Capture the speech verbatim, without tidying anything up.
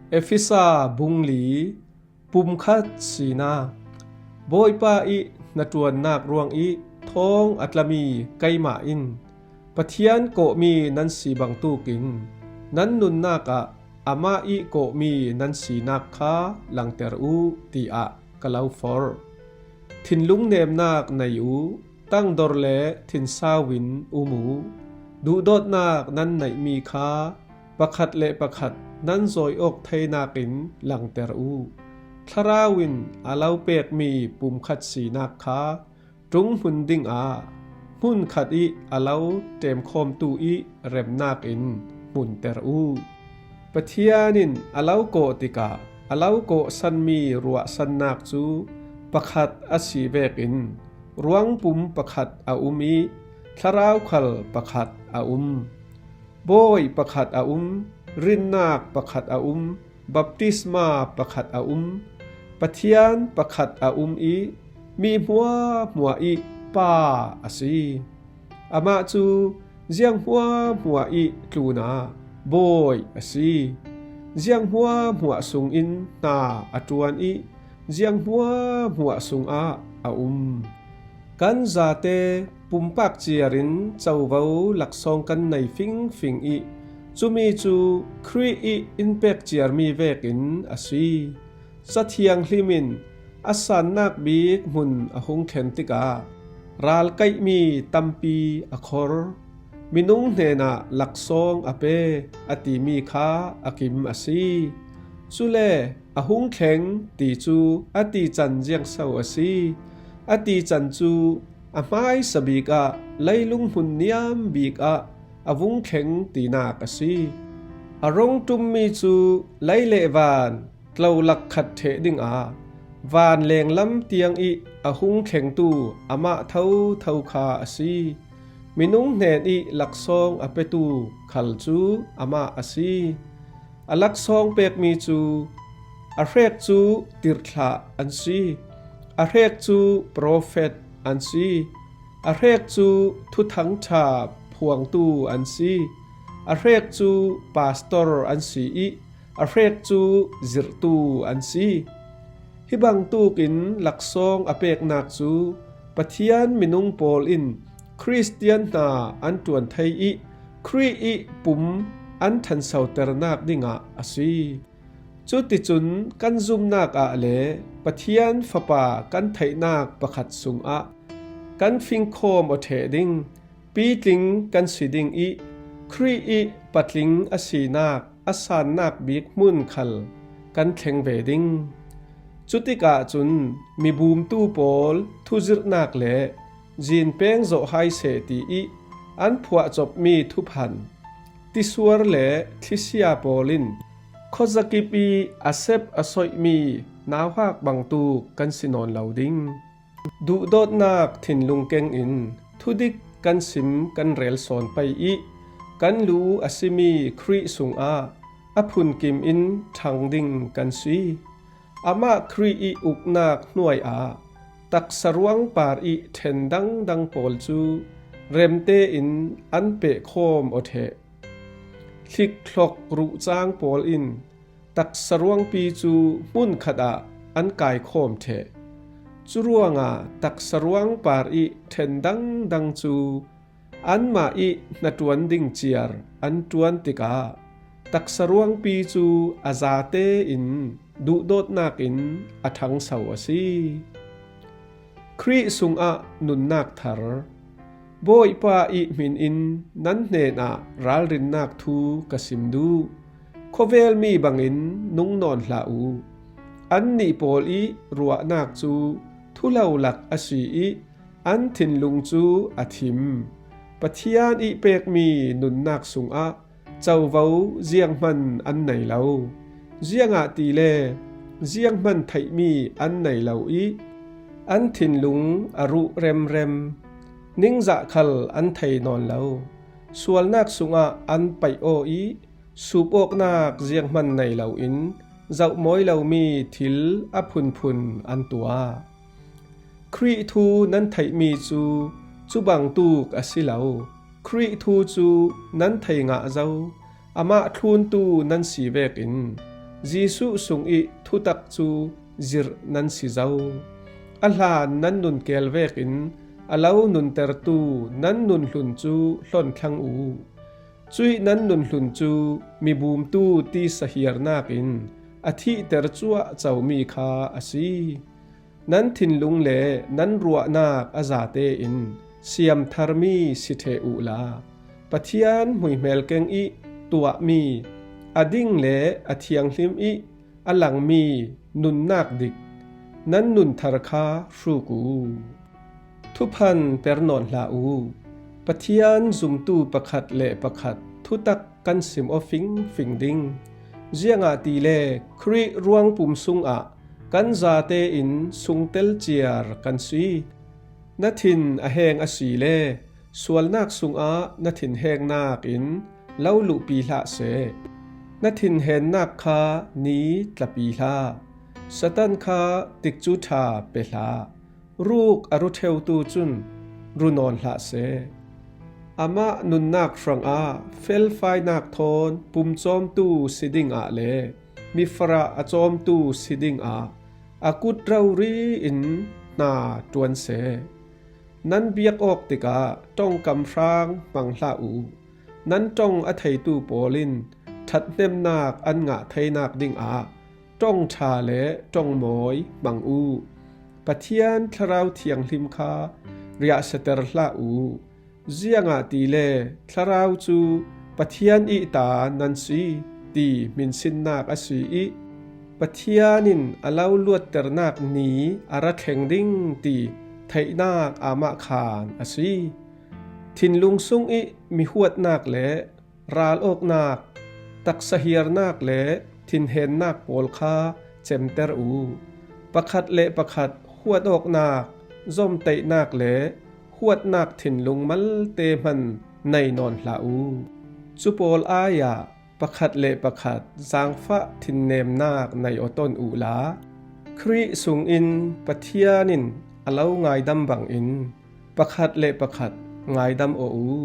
Efesa bung li. Pumkhat sinak. Bawipa ih hnaṭuannak ruangih thawng a tlami keimah in Pathian kawhmi nan si bangtukin nan nunnak ah amah ih kawhmi nan sinak kha langter uh, tiah ka lo forh. Thinlung nemnak nei uh, tangdor le thinsau in um uh. Duhdawtnak nan neihmi kha pakhat le pakhat nan zawi awk theinak in langter uh. Thlarau in a lo pekmi pumkhat sinak kha ṭung hmun dingah hmun khat ih a lo ṭemkhawmtu ih remnak in hmunter uh. Pathian in a lo kawh tikah a lo kawhsanmi ruahsannak cu pakhat a si vekin ruangpum pakhat a um ih thlarau khal pakhat a um. Bawi pakhat a um, rinnak pakhat a um, baptisma pakhat a um, Pathian pakhat a um ih mi hmuahhmuah ih Pa a si. Amah cu ziang hmuahhmuah ih tlunah Bawi a si. Ziang hmuahhmuah sungin hna a ṭuan ih ziang hmuahhmuah sungah a um. Kan zate pumpak ciar in covo laksawng kan nei fingfing ih cumi cu Khrih ih in pek ciarmi vekin a si. Ca Thianghlim in a sannak bik hmun a hung thlen tikah ralkaihmi tampi a khor. Minung hnenah laksawng a pe a timi kha a kim a si. Cule a hung thleng ti cu a tican ziangso a si? A tican cu a hmaisa bikah leilung hmun niam bikah a vung thleng tinak a si. A rong ṭummi cu lei le van tlo lakkhat ṭheh dingah vanleng lam tiang ih a hung thlengtu amah thotho kha a si. Minung hnen ih laksawng a petu khal cu amah a si. A laksawng pekmi cu a hrek cu tirhthlah an si, a hrek cu profet an si, a hrek cu thuthangṭha phuangtu an si, a hrek cu pastor an si ih a hrek cu zirhtu an si. Hi bangtukin laksawng a peknak cu Pathian minung pawl in Khristian hna an ṭuan thei ih Khrih ih pum an ṭhansoternak dingah a si. Cuticun kan zumnak ah le Pathian Fapa kan theihnak pakhat sungah kan fingkhawm aw ṭheh ding, pitling kan si ding ih Khrih ih patling a sinak a sannak bik hmun khal kan thleng ve ding. Cutikah cun mibumtu pawl thuzirhnak le zinpeng zawh hai seh ti ih an phuahcopmi thuphan, tisuar le thlisia pawl in khuazakip ih a sep a soihmi nauhak bangtuk kan si nawn lo ding. Duhdawtnak thinlung kengin thudik kan sim kan rel sawn pei ih kan lu a simi Khrih sungah a phunkim in ṭhang ding kan si. Amah Khrih ih uknak hnuai ah taksa ruangpar ih ṭhen dangdang pawl cu remte in an pehkhawm aw ṭheh. Hlikthlok ruhcang pawl in taksa ruangpi cu hmunkhat ah an kaikhawm ṭheh. Curuangah taksa ruangpar ih ṭhen dangdang cu anmah ih hnaṭuan ding ciar an ṭuan tikah taksa ruangpi cu a zate in duhdawtnak in a ṭhangso a si. Khrih sungah nunnak thar. Bawipa ih hmin in nan hnenah ralrinnak thu ka sim duh. Khuavelmi bangin nung nawn hlah uh. Annih pawl ih ruahnak cu thulolak a si ih an thinlung cu a thim. Pathian ih pekmi nunnak sungah covo zianghman an nei lo. Ziangahtile zianghman theihmi an nei lo ih an thinlung a ruh remrem. Ningzah khal an thei nawn lo. Sualnak sungah an paih aw ih supawknak zianghman nei loin zohmawi lomi thil a phunphun an tuah. Khrih thu nan theihmi cu cubangtuk a si lo. Khrih thu cu nan thei ngah zo. Amah thluntu nan si vekin Jesuh sungih thutak cu zirh nan si zo. A hlan nan nun keel vekin a lo nuntertu nan nun hlun cu hlon thlang u. Cuih nan nun hlun cu mi bumtu tisa hiarnak in a thihter cuah comi kha a si. Nan thinlung le nan ruahnak a zate in siamtharmi si ṭheh uhla, Pathian hmuihmel keng ih tuahmi a ding le a thianghlim ih a langmi nunnak dik nan nun thar kha hruk u. Thuphan per nawn hlah u. Pathian zumtu pakhat le pakhat thutak kan sim aw fingfing ding. Ziangahtile Khrih ruangpum sungah kan zate in sungtel ciar kan si. Na thin a heng asile sualnak sungah na thinhengnak in lo luhpi hlah seh. Na thinhennak kha ni tlapi hlah. Satan kha tikcu ṭha pe hlah. Ruk a ru ṭheutu cun ru nawn hlah seh. Amah nunnak hrangah felfainak thawn pumcawmtu si dingah le mifarah a cawmtu si dingah a kut rori in hna ṭuan seh. Nan biak awk tikah ṭongkam hrang hmang hlah u. Nan ṭong a theitu pawl in ṭhathnemnak an ngah theinak dingah ṭong ṭha le ṭong mawi hmang u. Pathian Thlarau Thianghlim kha riahsiater hlah u. Ziangahtile Thlarau cu Pathian ih ta nan si ti hminsinnak a si ih Pathian in a lo luatternak ni a ra thleng ding ti theihnak amah khaan a si. Thinlung sungih mihuatnak le ral awknak, taksa hiarnak le thinhennak pawl kha cemter u. Pakhat le pakhat huat awknak, zomtaihnak le huatnak thinlung malte hman nei nawn hlah u. Cu pawl ai-ah pakhat le pakhat zaangfah thinnemnak nei aw ton uhla, Khrih sungin Pathian in a lo ngaidam bangin pakhat le pakhat ngaidam aw u.